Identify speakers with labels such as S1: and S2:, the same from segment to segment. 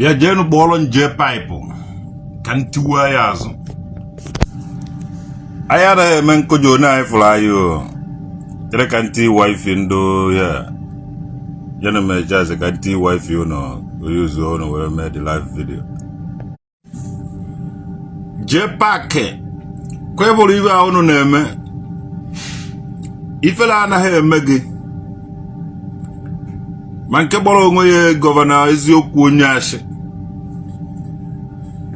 S1: Bịa jeenu kpọọrọ nje paịpụ ka m tiwaa ya azụ. Anyị anaghị eme nkụja onye anyị fụrụ anyị o chere ka ntị wifi ndụ ya jenu m eje ka ntị wifi ụnụ oyuzuo ụnụ were mee the live video. JPAC kwebụrụ ibe a unu na-eme, ifele anaghị eme gị. Ma nke kpọrọ onwe ya gọvanọ Eziokwu, onye ashị,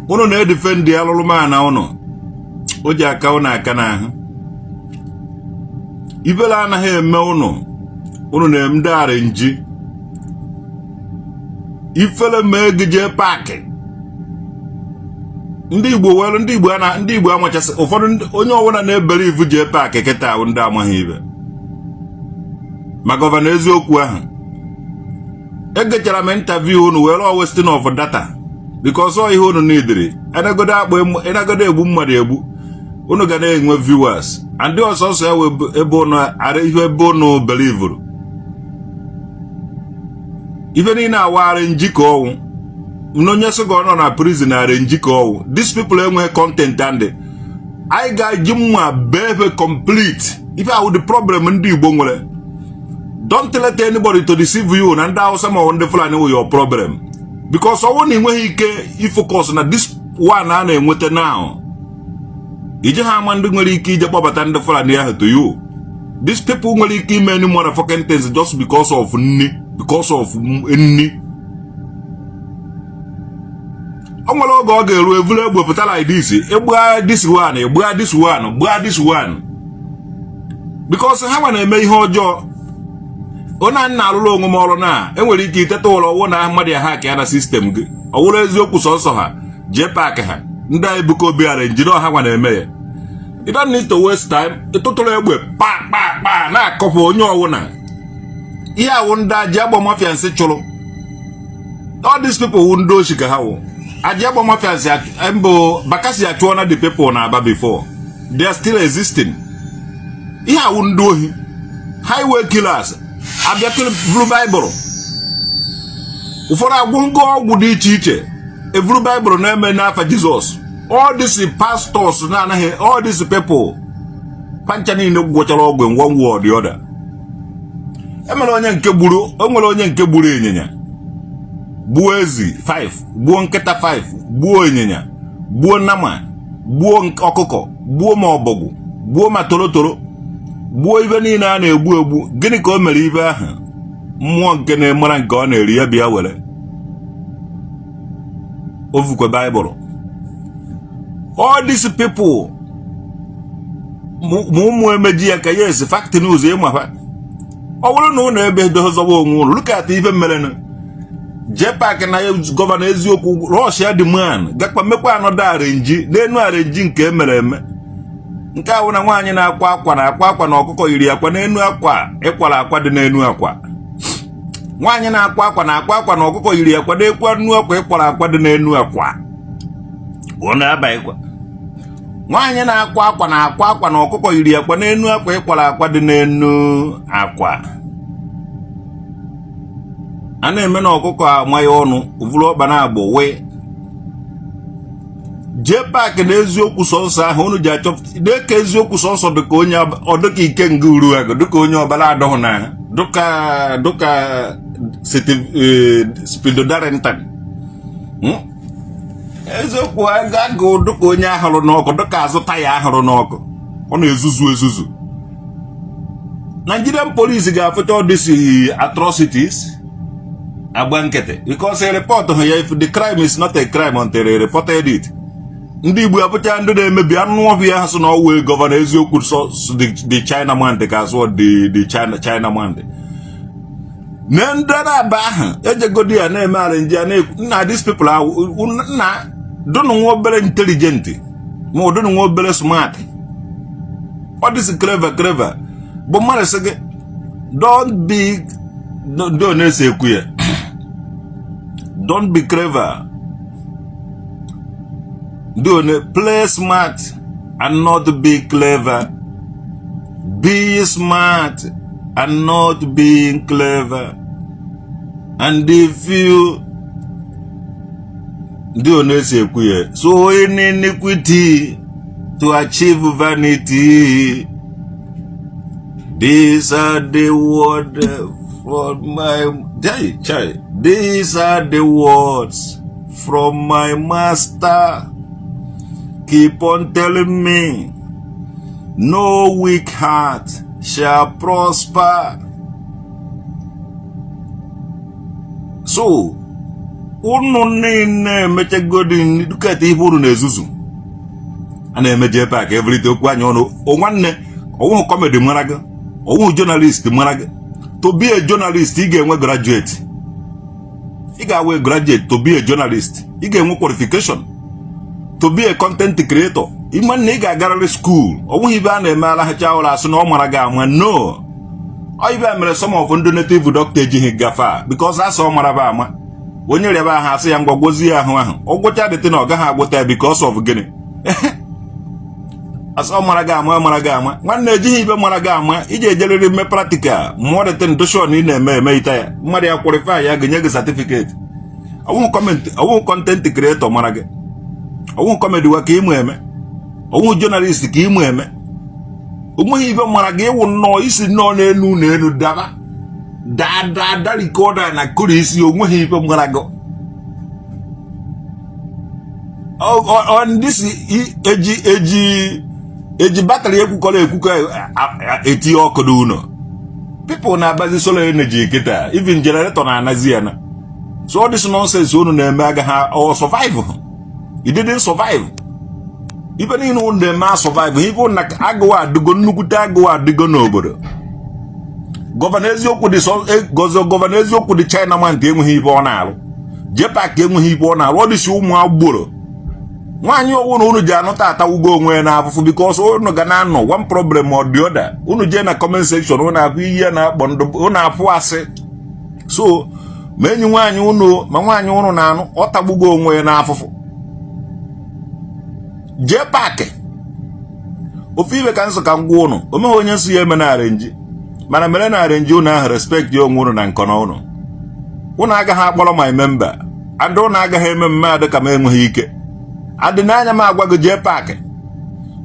S1: unu na-edefend alụlụmana unu o ji aka unu aka n'ahụ. Ifele anaghị eme unu. Unu na-eme ndị arrange. Ifele mee gị, JPAC. Ndị Igbo were ndị Igbo na ndị Igbo amachasị ụfọdụ. Onye ọbụla na-ebere ivu JPAC kịta ahụ, ndị amaghị ibe ma gọvanọ Eziokwu ahụ. Egechara m interview unu were wasting of data because ọ ihe unu nidiri enagodo akpọ enagodo egbu mmadụ egbu, unu ga na-enwe viewers and ọsọsọ ya ebe unu ara ihe ebe unu belivuru ife niile awa arrange ka ọnwụ na onye sị ka ọ nọ na prison arrange ka ọnwụ. These people enweghị content and anyị ga-eji mma bee efe complete. Ife ahụ the problem ndị Igbo nwere. Don't let anybody to deceive you na ndị Hausa ma ọ ndị Fulani wụ your problem, because ọnwụ na ị nweghị ike ifocus na this one a na-enweta now, ije ha ama ndị nwere ike ije kpọbata ndị Fulani ahụ to you. These people nwere ike ime any motherfucking things just because of nni, because of nni. O nwere oge ọ ga-eru evuru egbe pụta like this, egbua this one, egbua this one, gbua this one, because ha nwa na-eme ihe ọjọọ. Onye a na-alụrụ onwe m ọrụ na enwere ike iteta ụlọ ọwụ na mmadụ ya ha ka ya na system gị. Ọ wụrụ eziokwu sọsọ ha JPAC ha ndị a Ebuka Obi arrange ha nwa na-eme ya. You don't need to waste time. Ịtụtụrụ egbe pa pa pa na-akọpụ onye ọwụna. Ihe awụ ndị aji agba mafia nsị chụrụ. All these people wụ ndị ochi ka ha wụ. Aji agba mafia nsị mbụ Bakassi achụọ na the people na Aba before. They are still existing. Ihe awụ ndị ohi, highway killers, abịa buru Baịbụl. Ụfọdụ agwụ ngo ọgwụ dị iche iche, evuru Baịbụl na-eme n'afa Jizọs. All these pastors na-anaghị, all these people pancha niile gwọchara ọgwụ in one way or the other. Emere onye nke gburu, o nwere onye nke gburu ịnyịnya, gbuo ezi 5, gbuo nkịta 5, gbuo ịnyịnya, gbuo nama, gbuo ọkụkọ, gbuo ma ọbọgwụ, gbuo ma torotoro, gbuo ibe niile a na-egbu egbu. Gịnị ka o mere ibe ahụ? Mmụọ nke na-emara nke ọ na-eri ya bịa were ovukwe Baịbụl. All these people ma ụmụ emeji ya ka yes fact news ịma ha. Ọ bụrụ na ụnụ ebe dozọwa onwe ụnụ, look at ife merenụ. JPAC na gọvanọ Eziokwu rush ya the man gakwa mekwa anọdụ arrange n'enu arrange nke emere eme. Nke ahụ na nwaanyị na-akwa akwa na-akwa akwa na ọkụkọ yiri akwa n'enu akwa ịkwara akwa dị n'enu akwa. Nwaanyị na-akwa akwa na-akwa akwa na ọkụkọ yiri akwa n'ekwu anu akwa ịkwara akwa dị n'enu akwa. Ọ na-abaghịkwa. Nwaanyị na-akwa akwa na-akwa akwa na ọkụkọ yiri akwa n'enu akwa ịkwara akwa dị n'enu akwa. A na-eme na ọkụkọ amaghị ọnụ ovuru ọkpa na-agbọ wee. JPAC na Eziokwu sọnsọ ahụ unu ji achọpụta dịka Eziokwu sọnsọ dịka onye ọ dịka Ikenga Uruagụ, dịka onye ọbara adọghị na dịka Speedo Darlington. Eziokwu agụ dịka onye ahụrụ n'ọkụ, dịka azụ taya ahụrụ n'ọkụ, ọ na-ezuzu ezuzu. Nigerian police ga-afụcha all these atrocities, agba nkịtị because a report ha ya. If the crime is not a crime until they reported it. Ndị Igbo abụcha ndị na-emebi anụ ọhịa ha sị na ọwụ gọvanọ Eziokwu sọ the China man dị ka asụ the China man dị na ndị na-aba ahụ ejegodi ya na-eme arrange ya na-ekwu nna these people ahụ nna dụnụ nwa obere intelligent ma ụdụnụ nwa obere smart. Ọ dịsị clever clever bụ mmadụ sị gị don't be ndị ọ na-ese ekwu ya, don't be clever. Ndị one play smart and not be clever, be smart and not being clever, and if you Ndị ọ na-esi ekwu ya, so in iniquity to achieve vanity. These are the words from my Chai, chai. These are the words from my master. Keep on telling me, no weak heart shall prosper. So unu niile emechagodi duketa ihe unu na-ezuzu a na-eme JPAC everyday okwu anya ọnụ. O nwanne, ọwụhụ comedy mara gị, ọwụhụ journalist mara gị. To be a journalist, ị ga-enwe graduate, ị ga-awe graduate. To be a journalist, ị ga-enwe qualification. To be a content creator, ịma na ị ga-agarịrị school. Ọ nweghị ibe a na-eme alaghacha ụlọ asụ na ọ mara gị ama. No, ọ ibe a mere some of ndị native doctor ejighị gafe a, because asọ ọ mara ba ama. Onye rịaba ahụ, asị ya ngwa gwozie ya ahụ ahụ, ọ gwụcha dịtị na ọ gaghị agwụta ya. Because of gịnị? Asọ mara gị ama, mara gị ama. Nwanne, ejighị ibe mara gị ama. Iji ejerịrị mme practical mụọ dịtị ndoshon ị na-eme eme ite ya, mmadụ ya qualify ya, ga-enye gị certificate. Ọwụhụ content creator mara gị, ọwụhụ comedy wa ka ịmụ eme, ọwụhụ journalist ka ịmụ eme. Onweghị ibe mara gị. Ịwụ nnọọ isi nnọọ n'elu n'elu daba daa daa darikoda na kụrụ isi. Onweghị ibe mara gị. Ndị si eji eji eji battery ekwukọrọ ekwukọ etinye ọkụ n'ụlọ. People na-abazi solar energy kịta, even generator na-anazi ya na. So all this nonsense unu na-eme agaghị ọ survive. You didn't survive. Ife niile unu na-eme a survive. Ife na agụụ adịgo, nnukwute agụụ adịgo n'obodo. Governor Eziokwu dị gọzọ. Governor Eziokwu dị China man enweghị ife ọ na-arụ. JPAC enweghị ife ọ na-arụ. Ọ dịsi ụmụ agboro nwaanyị owu na unu ji anụta atawugo onwe ya n'afụfụ, because unu ga na-anọ one problem or the other. Unu jee na comment section, unu afụ ihe na-akpọ ndụ, unu afụ asị. So ma enyi nwaanyị unu ma nwaanyị unu na-anụ, ọ tagbugo onwe ya n'afụfụ. JPAC, ofu ibe ka nsọ ka m gwa unu, o meghị onye nsọ ya eme na arrange, mana mere na arrange unu ahụ, respect ya onwe unu na nkọnọ unu. Unu agaghị akpọrọ my member ada. Unu agaghị eme mmadụ ka m enweghị ike adị n'anya m agwa gị. JPAC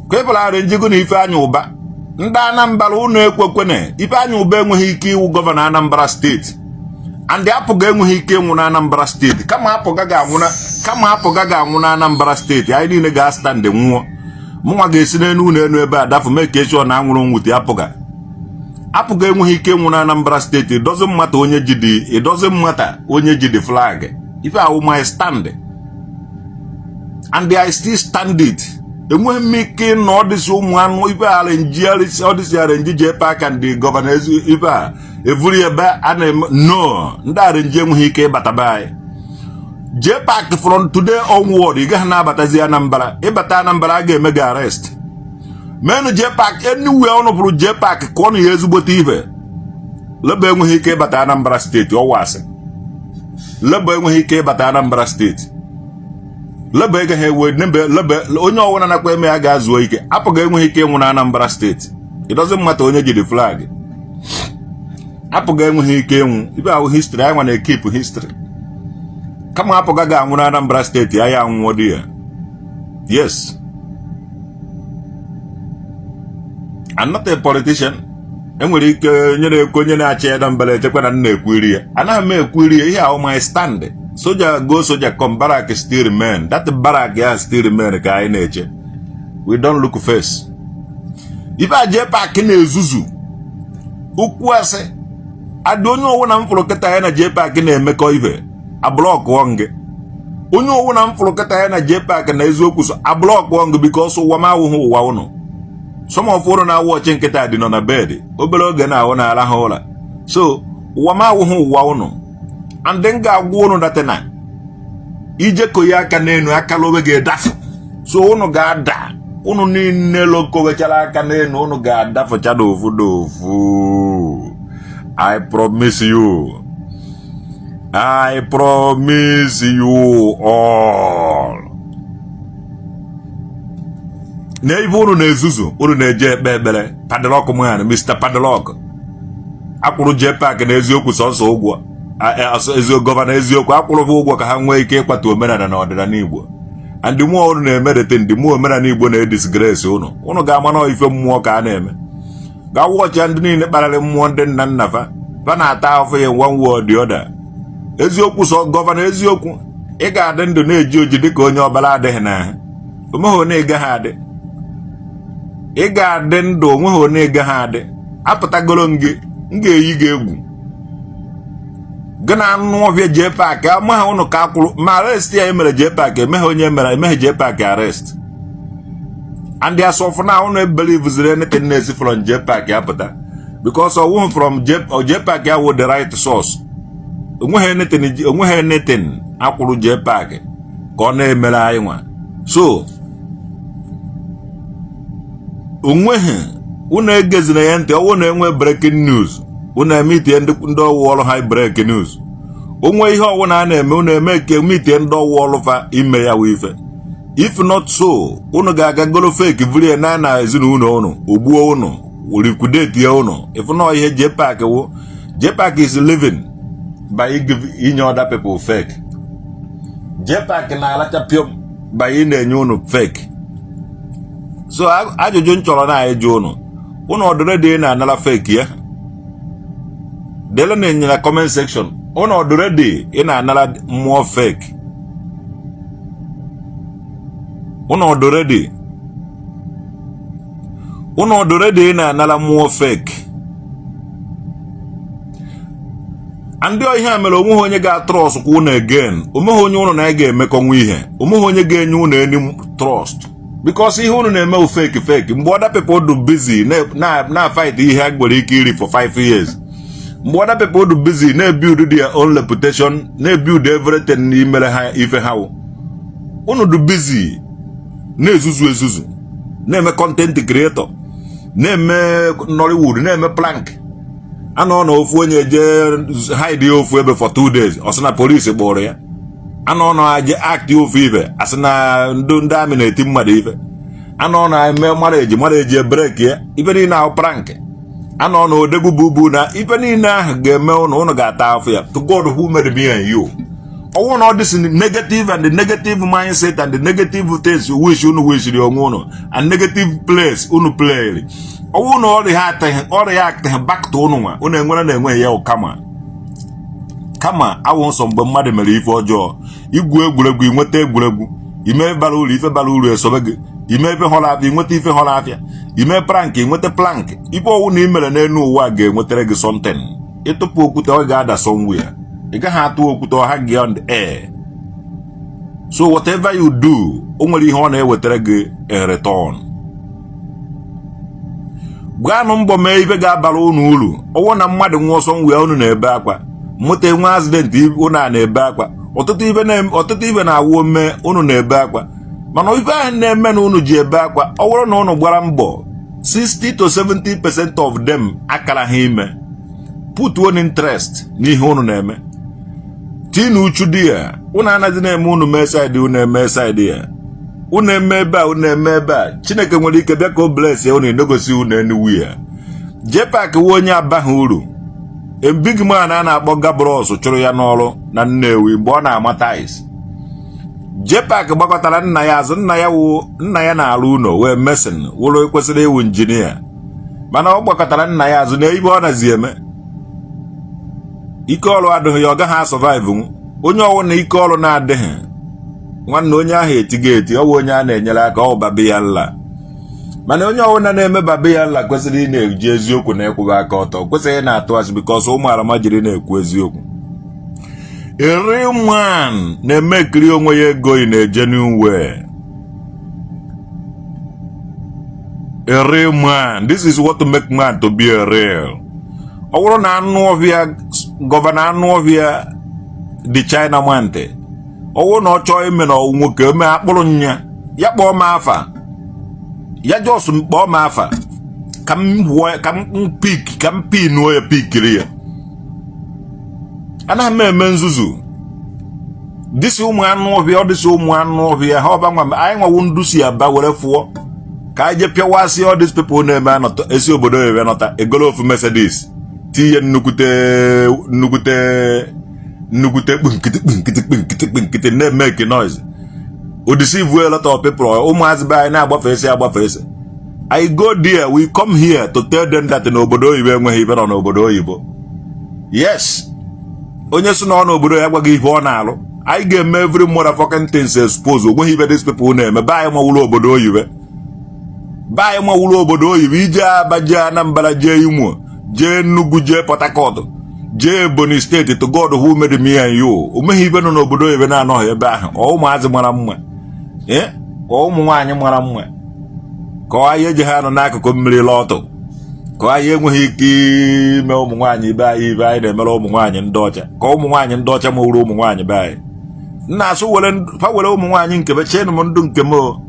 S1: ka ị bụla arrange go na Ifeanyị Ụba. Ndị Anambra, unu ekwekwene. Ifeanyị Ụba enweghị ike iwu governor Anambra State, and APGA enweghị ike ịnwụ na Anambra State. Kama APGA ga-anwụ na, kama APGA ga-anwụ na Anambra State, anyị niile ga-astand nwụọ. Mụnwa ga-esi n'elu ụlọ elu ebe a dafụ mee ka echọ na anwụrụ nwute APGA. APGA enweghị ike ịnwụ na Anambra State. It doesn't matter onye ji the, it doesn't matter onye ji the flag. Ife ahụ my stand and I still stand it. Enweghị m ike ịnọ ọdịsị ụmụ anụ ife arrange, ọdịsị arrange JPAC and the governor ife a evuru ebe a na-eme. No, ndị arrange enweghị ike ịbata be anyị. JPAC, from today onward, ị gaghị na-abatazi Anambra. Ịbata Anambra, a ga-eme gị arrest. Menụ JPAC anywhere ọnụ bụrụ JPAC ka ọ na ya ezigbote ife. Labour enweghị ike ịbata Anambra State. Ọwa asị. Labour enweghị ike ịbata Anambra State. Labour agaghị ewe Labour. Onye ọwụna nakwa eme ya ga-azụo ike. APGA enweghị ike ịnwụ na Anambra State. It doesn't matter onye jiri flag. APGA enweghị ike ịnwụ. Ibe ahụ history anyị nwa na-ekeep history. Kama APGA ga-anwụ na Anambra State, anyị anwụọ dị ya. Yes, I'm not a politician. Enwere ike onye na-ekwu, onye na-achị Anambra echekwa na m na-ekwu iri ya. Anaghị m ekwu iri ya. Ihe ahụ my stand. Soldier go, soldier come, barrack still remain. That barrack ya still remain ka anyị na-eche. We don't look face. Ife a JPAC na-ezuzu ukwu asị adị. Onye ọwụ na m fụrụ kịta ya na JPAC na-emekọ ife, ablockụọ ngị. Onye ọwụ na m fụrụ kịta ya na JPAC na Eziokwu so, ablockụọ ngị, because ụwa m awụghị ụwa ụnụ. Some of ụnụ na-awụ ọchị nkịta dị nọ na bed obere oge na-ahụ na-arahụ ụra. So ụwa m awụghị ụwa ụnụ, and m ga-agwa ụnụ that na ijekọ ya aka n'elu akala owe ga-edafu. So ụnụ ga-ada. Ụnụ niile lokowechara aka n'elu, ụnụ ga-adafụcha n'ofu n'ofu. I promise you, I promise you all. Na ibe unu na-ezuzu, unu na-eje ekpe ekpere. Padlock man, Mr. Padlock, akwụrụ JPAC na Eziokwu sọnsọ ụgwọ. Eziokwu, gọvanọ eziokwu, akwụrụ ha ụgwọ ka ha nwee ike ịkwatu omenala na ọdịnala Igbo. And mmụọ unu na-emerete ndị mmụọ omenala Igbo na-edisgrace unu. Unu ga-ama na ife mmụọ ka a na-eme. Ga wọchịa ndị niile kparịrị mmụọ ndị nna nna fa, fa na-ata ahụfụ ya one way or the other. Eziokwu sọ, gọvanọ eziokwu, ị ga-adị ndụ na-eji oji dịka onye ọbara adịghị n'ahụ. Onweghị onye ị gaghị adị. Ị ga-adị ndụ, onweghị onye ị gaghị adị. Apụtagoro m gị, m ga-eyi gị egwu. Gị na anụ ọhịa JPAC amaghị ụnụ ka akwụrụ ma arrest ya emere JPAC, emeghe onye mere emeghe JPAC arrest. And as of now, ụnụ believe anything na-esi from JPAC apụta, because ọwụghị from JPAC awụ the right source. Onweghị anything, onweghị anything akwụrụ JPAC ka ọ na-emere anyị nwa. So onweghị, unu egezina ya ntị. Ọwụ na-enwe breaking news, unu emitie ndị ọwụ ọrụ ha break news. Onwe ihe ọwụ na a na-eme, unu eme ka emitie ndị ọwụ ọrụ fa ime ya wụ ife. If not so, unu ga-aga golo fake vurie na ezinụlọ unu, ogbuo unu, liquidate ya unu. If not, ihe JPAC wụ, JPAC is living by inye other people fake. JPAC na-alacha piom by ị na-enye unu fake. So ajụjụ m chọrọ na ịjụ unu, unu ọdụredi na-anara fake ya? Dele na enye na comment section. Unu ọdụredi ị na-anara mmụọ fake? Unu ọdụredi, unu ọdụredi ị na-anara mmụọ fake? Ndị ihe a mere, onweghị onye ga-atrust kwa unu again. Onweghị onye unu na ya ga-emekọnwa ihe. Onweghị onye ga-enye unu any trust, because ihe unu na-eme fake fake. Mgbe other people dị busy na fight ihe ha nwere ike iri for 5 years, mgbe other people dị busy na-ebuild their own reputation, na-ebuild everything n'imere ha ife ha wụ, unu dị busy na-ezuzu ezuzu, na-eme content creator, na-eme Nollywood, na-eme prank. Anọ na ofu onye jee hide ya ofu ebe for 2 days, ọ sị na polisi kpụrụ ya. Anọ na aje act ofu ife, asị na ndị amị na-eti mmadụ ife. Anọ na eme marriage, marriage break ya. Ife niile ahụ prank. Anọ na odegwu bubu na ife niile ahụ ga-eme ụnụ, ụnụ ga-ata afụ ya. To God who made me and you, ọnwụ na ọ dịsị negative and the negative mindset and the negative things wish unu wishiri onwe unu and negative place unu playri, ọnwụ na ọrịa atịghị back to unu nwa, unu enwere na enweghị ya. Kama kama awụ nsọ mgbe mmadụ mere ife ọjọọ, igwu egwuregwu inweta egwuregwu, ime bara uru, ife bara uru esobe gị, ime ife họrọ afịa inweta ife họrọ afịa, ime prank inweta prank. Ife ọwụ na ị mere n'elu ụwa ga-enwetara gị something. Ịtụpụ okwute, ọ ga-ada somewhere. Ị gaghị atụ okwute ọha gị on the air. So whatever you do, o nwere ihe ọ na-ewetara gị in return. Gbaanụ mbọ mee ife ga-abara unu uru. Ọwụ na mmadụ nwụọ somewhere, unu na-ebe akwa. Moto enwe accident, unu a na-ebe akwa. Ọtụtụ ife na-awụ ome, unu na-ebe akwa. Mana ife ahụ na-eme na unu ji ebe akwa, ọ bụrụ na unu gbara mbọ, 60 to 70% of them akara ha ime. Put one interest n'ihe unu na-eme, tii uchu di ya. Unu anaghị na-eme, unu mee side, unu eme side ya, unu eme ebe a, unu eme ebe a. Chineke nwere ike bịa ka o bless ya unu, enegosi unu anywhere. JPAC wụ onye abaghị uru. Big man a na-akpọ Gabros chụrụ ya n'ọrụ na Nnewi mgbe ọ na-ama tiles. JPAC gbakọtara nna ya azụ. Nna ya wụ, nna ya na-arụ ụlọ wee mason, wụrụ kwesịrị ịwụ injinia, mana ọ gbakọtara nna ya azụ na ibe ọ nazi eme. Ike ọrụ adịghị ya, ọ gaghị asurvive. Onye ọwụ na ike ọrụ na-adịghị, nwanne, onye ahụ etigo eti. Ọ bụ onye a na-enyere aka, ọ babe ya nla. Mana onye ọbụla na-eme babe ya nla kwesịrị ị na-eji eziokwu na ịkwụba aka ọtọ, kwesịrị ị na-atụ asị, because ụmụ arama jiri na-ekwu eziokwu. A real man na-eme ekiri onwe ya ego in a genuine way. A real man, this is what to make man to be a real. Ọ bụrụ na anụ ọhịa gọvanọ, anụ ọhịa dị China mante, ọ bụrụ na ọ chọọ ime na ọwụ nwoke ome akpụrụ nya ya, kpọọ m afa ya, just kpọọ m afa ka m hụọ, ka m pick, ka m pinuo ya, pikiri ya. Anaghị m eme nzuzu. Dịsị ụmụ anụ ọhịa, ọ dịsị ụmụ anụ ọhịa ha ọba nwa anyị nwawu ndu si aba were fụọ ka anyị jee pịawasị all these people na-eme anọta esi obodo ebe nọta egolo ofu Mercedes tinye nnukwute nnukwute. Nnukwute kpnkịtị kpnkịtị kpnkịtị kpnkịtị na-emeke noise, o deceive a lot of people. Ụmụazị be anyị na-agbafe esi agbafe esi. I go there, we come here to tell them that n'obodo oyibo enweghị ibe nọ n'obodo oyibo. Yes, onye si na ọ n'obodo ya gwaghị ihe ọ na-alụ. Anyị ga-eme every motherfucking things expose. Onweghị ibe these people na-eme. Be anyị mawuru obodo oyibo, be anyị mawuru obodo oyibo. Ije Aba, jee Anambra, jee Imo, jee Enugu, jee Port Harcourt, jee Ebonyi Steeti, to God who made me and you, omeghị ibe nọ n'obodo oyibo na-anọghị ebe ahụ. Ọ ụmụazị mara mma, ee, ka ụmụ nwaanyị mara mma, ka ọ anyị eji ha nọ n'akụkụ mmiri lọtụ, ka anyị enweghị ike ime ụmụ nwaanyị ibe anyị ibe anyị na-emere ụmụ nwaanyị ndị ọcha, ka ụmụ nwaanyị ndị ọcha mawuru ụmụ nwaanyị be anyị. Nna asụ were fa were ụmụ nwaanyị nke be cheenụ m ndụ nke m o,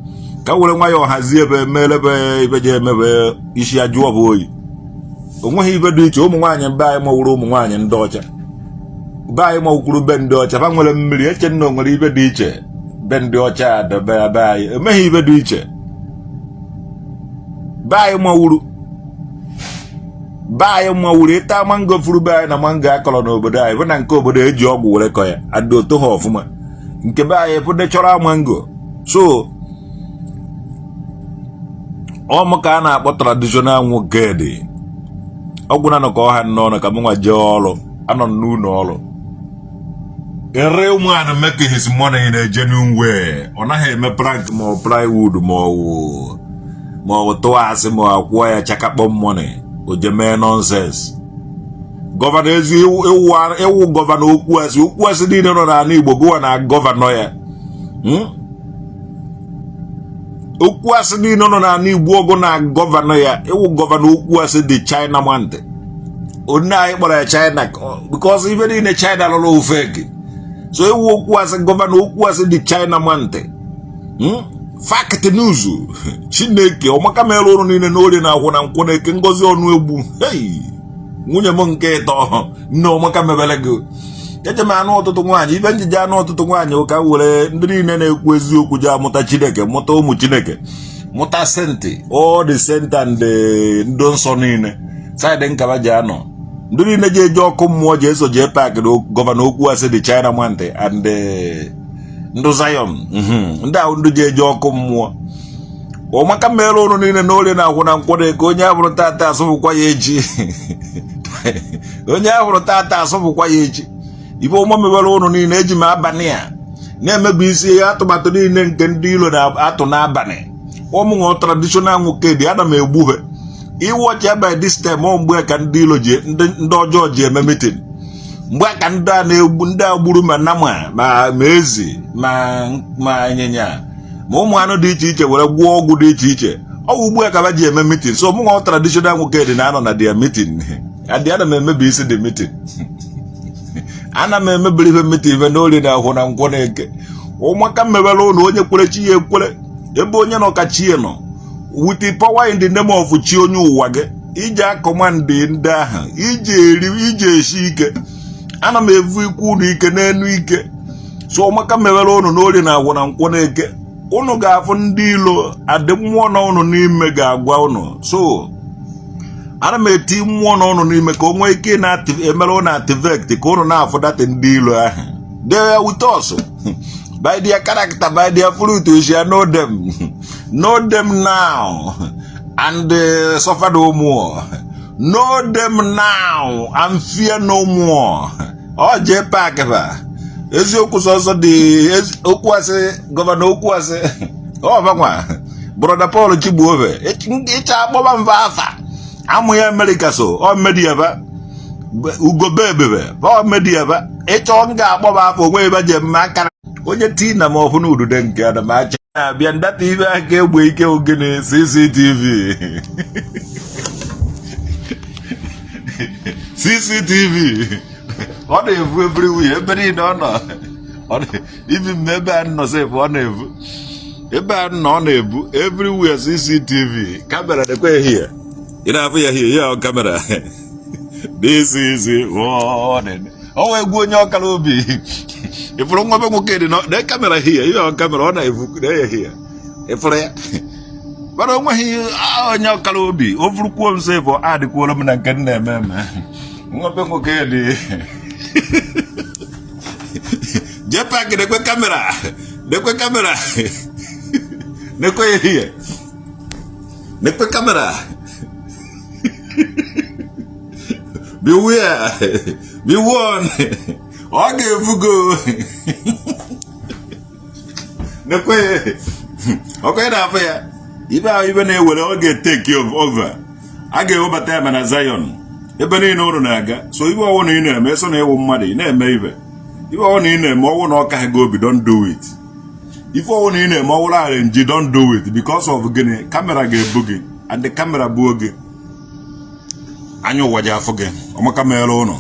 S1: ka were nwayọọ hazie ebe meelebe ibe ji emebe isi ajụọ bụ oyi. Onweghị ibe dị iche. Ụmụ nwaanyị be anyị mawuru ụmụ nwaanyị ndị ọcha be anyị, mawukwuru be ndị ọcha. Fa nwere mmiri eche nna o nwere ibe dị iche be ndị ọcha debe be anyị. Emeghị ibe dị iche. Be anyị mawuru, be anyị mawuru. Ịta mango furu be anyị na mango akọrọ n'obodo anyị bụ na nke obodo eji ọgwụ were kọ ya adị oto ha ọfụma. Nke be anyị bụ natural mango. So ọmụ ka a na-akpọ traditional nwoke dị ọgwụ na nọ ka ọha n'ọnụ ka m nwa jee ọrụ. Anọ m n'ụlọ ọrụ. A real man make his money in a genuine way. Ọ naghị eme prank ma ọ plywood ma ọ bụ tụọ asị ma ọ kwụọ ya chakakpọ money o je mee nonsense. Gọvanọ ezi ịwụ gọvanọ okwu asị, okwu asị niile nọ n'ala Igbo, gụwa na gọvanọ ya. Okwu asị niile nọ n'ala Igbo, ọgụ na gọvanọ ya. Ịwụ gọvanọ okwu asị dị China mante onye anyị kpọrọ ya China because ife niile China lụrụ fake. So ịwụ okwu asị, gọvanọ okwu asị dị China mante. Fact news. Chineke ọmaka mere ụrụ niile n'orie na akwụ na nkwụ na eke ngozi ọnụ egbu. Hey, nwunye m nke ịtọ, nne ọmaka mebere gị. Eje m anụ ọtụtụ nwaanyị. Ibe njije anụ ọtụtụ nwaanyị ka were ndị niile na-ekwu eziokwu ji amụta Chineke, mụta ụmụ Chineke, mụta saint, all the saint and the ndị nsọ niile side nkaba ji anọ. Ndị niile ji eje ọkụ mmụọ ji eso jee paakị na gọvanọ okwu asị dị China mante and ndụ Zion, ndị ahụ ndị ji eje ọkụ mmụọ. Ọmaka mere ụnụ niile na orie na akwụ na nkwụ ka onye ahụrụ tata asụpụkwa ya echi, onye ahụrụ tata asụpụkwa ya echi. Ife ọma mewere ụnụ niile. Eji m abalị a na-emebi isi atụmatụ niile nke ndị ilo na-atụ n'abalị. Ụmụ traditional nwoke dị, ana m egbu ha iwọchi by this time. Ọ mgbe ka ndị ilo ji ndị ọjọọ ji eme meeting, mgbe ka ndị a na-egbu ndị a gburu ma nama ma ezi ma ịnyịnya ma ụmụ anụ dị iche iche were gwụọ ọgwụ dị iche iche. Ọ bụ ugbu a ka ha ji eme meeting. So mụ nwa traditional nwoke dị na-anọ na their meeting adị. Ana m emebi isi the meeting, ana m emebiri ife meeting ife n'ori na ahụ na nkwọ na eke. Ụmụaka mewere ụlọ onye kwere chi ya ekwere. Ebe onye nọ ka chi ya nọ. With the power in the name of chi onye ụwa gị iji a-command ndị ahụ iji eri iji esi ike. Ana m evu ikwu unu ike n'enu ike. So ụmụaka mewere ụnụ n'ori na agwụ na nkwọ na eke. Unu ga-afụ ndị ilo adị mmụọ nọ unu n'ime ga-agwa unu. So ana m eti mmụọ nọ unu n'ime ka o nwee ike na-emere unu activate ka unu na-afụ data ndị ilo ahụ. They are with us. By their character, by their fruit we shall know them. Know them now and suffer no more. Know them now and fear no more. Ọ jee paakị ba eziokwu sọsọ dị okwu asị, gọvanọ okwu asị. Ọ banwa brother Paul Chigbuobe ịcha akpọba mfa afa amụ ya Amerịka. So ọ media ba ugobe ebebe ọ media ba ịchọ m ga-akpọba afọ onwe ebe ji eme akara onye tii na ma ọhụ na udude nke ana m acha abịa ndata ibe aka egbe ike ogene CCTV CCTV ọ na-evu everywhere, ebe niile ọ nọ. Ibi m ebe a nọ sef, ọ na-evu ebe a nọ, ọ na-ebu everywhere. CCTV camera dịkwa ehihie, ị na-afụ ya hie ya camera. This is warning. Ọ egwu onye ọkara obi ịfụrụ nwa be nwoke dị na camera hie ihe ọ camera ọ na-evu na ehihie ịfụrụ ya, mana o nweghị onye ọkara obi o furukwuo m sef adịkwuola m na nke m na-eme eme. Nwa be nwoke dị. JPAC, nekwe camera, nekwe camera, nekwe ya ihe, nekwe camera. Beware, be warned, ọ ga-ebugo. Nekwe ọkụ ị na-afụ ya ibe ahụ, ibe na-ewere, ọ ga-etake over. A ga-ewebata ya na Zion, ebe niile ụrụ na-aga. So ibe ọwụ na ị na-eme so na ịwụ mmadụ, ị na-eme ibe ibe ọwụ na ị na-eme ọwụ na ọka gị obi, don't do it. Ife ọwụ na ị na-eme ọwụrụ arrange, don't do it. Because of gịnị? Camera ga-ebu gị, and the camera buo gị, anya ụwa ji afụ gị. Ọmaka meere ụnụ.